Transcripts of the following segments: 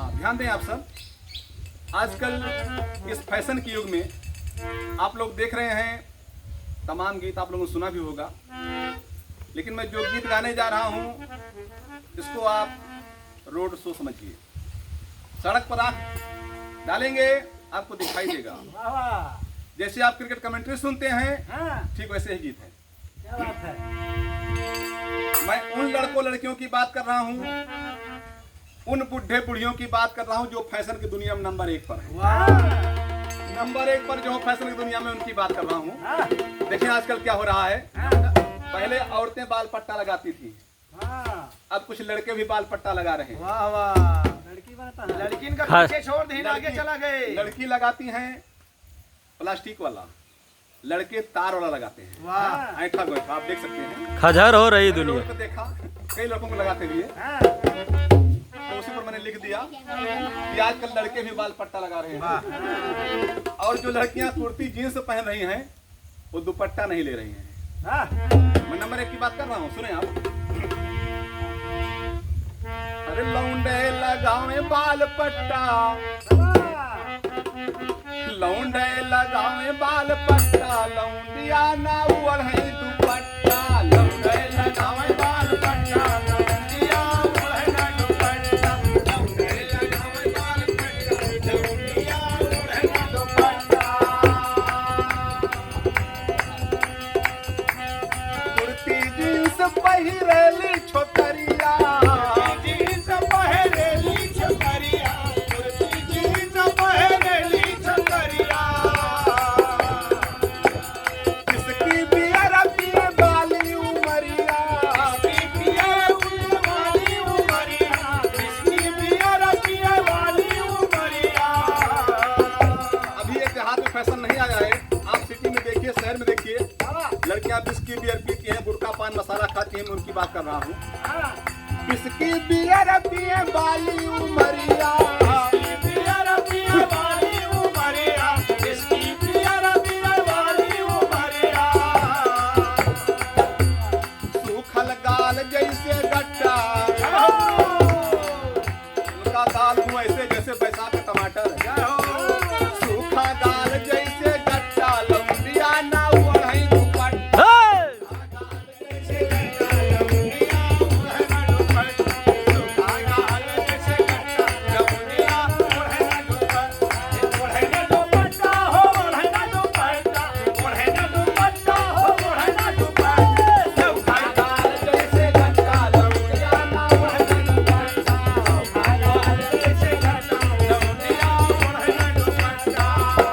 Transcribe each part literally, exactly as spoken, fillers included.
हाँ, ध्यान दें आप सब, आजकल इस फैशन के युग में आप लोग देख रहे हैं, तमाम गीत आप लोगों ने सुना भी होगा, लेकिन मैं जो गीत गाने जा रहा हूँ, इसको आप रोड शो समझिए। सड़क पर आंख डालेंगे, आपको दिखाई देगा। वाह, वाह। जैसे आप क्रिकेट कमेंट्री सुनते हैं, हाँ। ठीक वैसे ही गीत है। क्या बात है? मैं उन लड़कों लड़कियों की बात कर रहा हूँ, उन बुढ़े बुढ़ियों की बात कर रहा हूँ जो फैशन की दुनिया में नंबर एक पर है। वाह। नंबर एक पर जो फैशन की दुनिया में, उनकी बात कर रहा हूँ। हाँ। देखिए आजकल क्या हो रहा है। हाँ। पहले औरतें बाल पट्टा लगाती थी, हाँ। अब कुछ लड़के भी बाल पट्टा लगा रहे हैं। वाह, वाह। लड़की बनता है। लड़किन का हाँ। पीछे छोड़ दे, आगे लड़की, चला गए। लड़की लगाती हैं प्लास्टिक वाला, लड़के तार वाला लगाते हैं। वाह। ऐंठा गोइठा आप देख सकते हैं। खजर हो रही कई लोगों दुनिया। को देखा, कई लड़कों को लगाते हुए। हाँ। तो उसी पर मैंने लिख दिया कि आजकल लड़के भी बाल पट्टा लगा रहे हैं। वाह। और जो लड़कियां कुर्ती जींस पहन रही हैं, वो दुपट्टा नहीं ले रही हैं। हाँ। मैं नंबर एक की बात कर रहा हूँ, सुने आप। अरे लौंडे लगावे बाल पट्टा, हाँ। लौंडे लगावे बाल पट्टा, लौंडिया ना ओढ़े दुपट्टा। लौंडे लगावे बाल पट्टा, लौंडिया ओढ़े ना दुपट्टा। लौंडे लगावे बाल पट्टा, लौंडिया ओढ़े ना दुपट्टा। कुर्ती जींस पहिरेली छोकरिया। कुर्ती जींस पहिरेली छोकरिया। कुर्ती जींस पहिरेली छोकरिया। इसकी बियर पिए वाली उमरिया। इसकी बियर पिए वाली उमरिया। इसकी बियर पिए वाली उमरिया। अभी ये देहात में फैशन नहीं आया है, आप सिटी में देखिए, शहर में देखिए, लड़कियां बिस्की बियर पीती हैं, गुटखा पान मसाला खाती हैं, मैं उनकी बात कर रहा हूँ। हाँ। बिस्की बियर पिए वाली उमरिया। बिस्की बियर पिए वाली उमरिया। बिस्की बियर पिए वाली उमरिया। सूखल गाल जैसे गट्टा। हाँ। उनका गाल मुंह ऐसे जैसे बैसाख का टमाटर। जय हो। सूखा गाल जैसे गट्टा, लौंडिया ना ओढ़ई दुपट्टा। हे!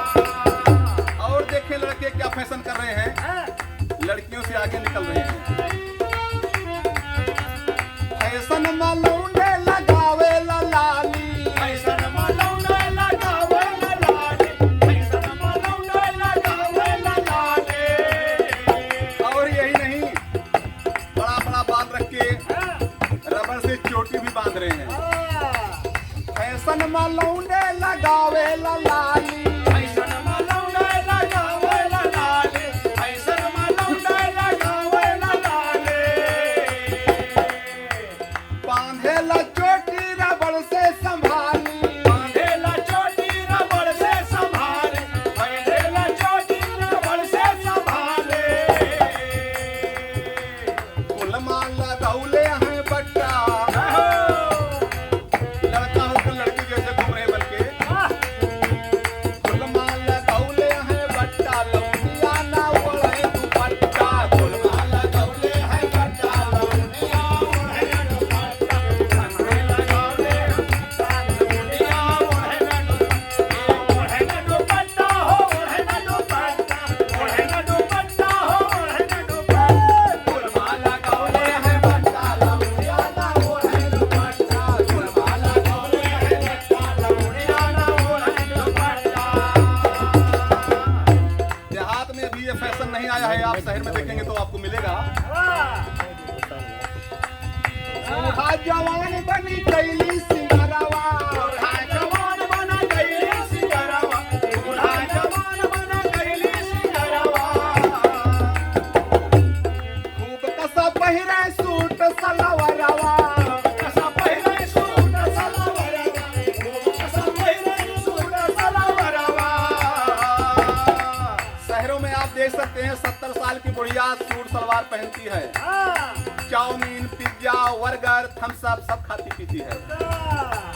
और देखें लड़के क्या फैशन कर रहे हैं, हाँ। लड़कियों से आगे निकल रहे हैं। फैशन में लौंडे लगावे ला लाली। फैशन में लौंडे लगावे ला लाली। फैशन में लौंडे लगावे ला लाली। और यही नहीं, बड़ा बड़ा बाल रख के रबड़ से चोटी भी बांध रहे हैं। फैशन में लौंडे लगावे ला लाली। फैशन में लौंडे लगावे ला लाली। फैशन में लौंडे लगावे ला लाली। बांधेला चोटी रबड़ से संभाली। बांधेला चोटी रबड़ से संभाली। बांधेला चोटी रबड़ से संभाली। कुल माल लगौले हैं बट्टा। लड़का होकर लड़की जैसे घूम रहे बन के। सत्तर साल की बुढ़िया सूट सलवार पहनती है। हाँ। Chow mein, pizza, burger, Thums Up सब खाती पीती है। हाँ।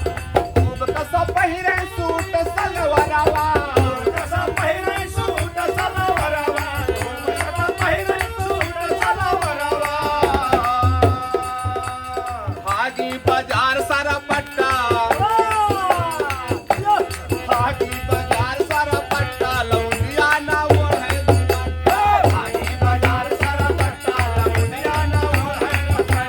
खूब कसा पहिरे सूट सलवारवा। खूब कसा पहिरे सूट सलवारवा। खूब कसा पहिरे सूट सलवारवा। भागी बाजार सारा पट्टा। हाँ। भागी बाजार सारा पट्टा, लौंडिया ना ओढ़े दुपट्टा। भागी बाजार सारा पट्टा, लौंडिया ना ओढ़े दुपट्टा।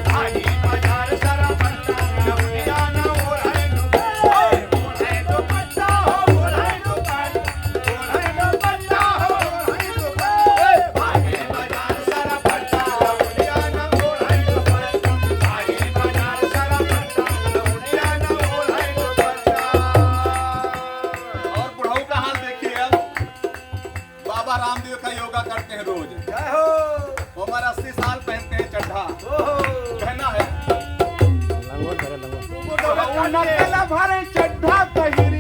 भागी बाजार सारा पट्टा, लौंडिया ना ओढ़े दुपट्टा। ओढ़े दुपट्टा हो, ओढ़े दुपट्टा। और बुढ़ऊ का हाल देखिए अब। बाबा रामदेव का योगा करते हैं रोज। जय हो। उम्र अस्सी साल, पहनते हैं चड्ढा। ओहो। पहना है। लंगोट भरे, लंगोट। बुढ़ऊ नकल भरे चड्ढा पहिरे।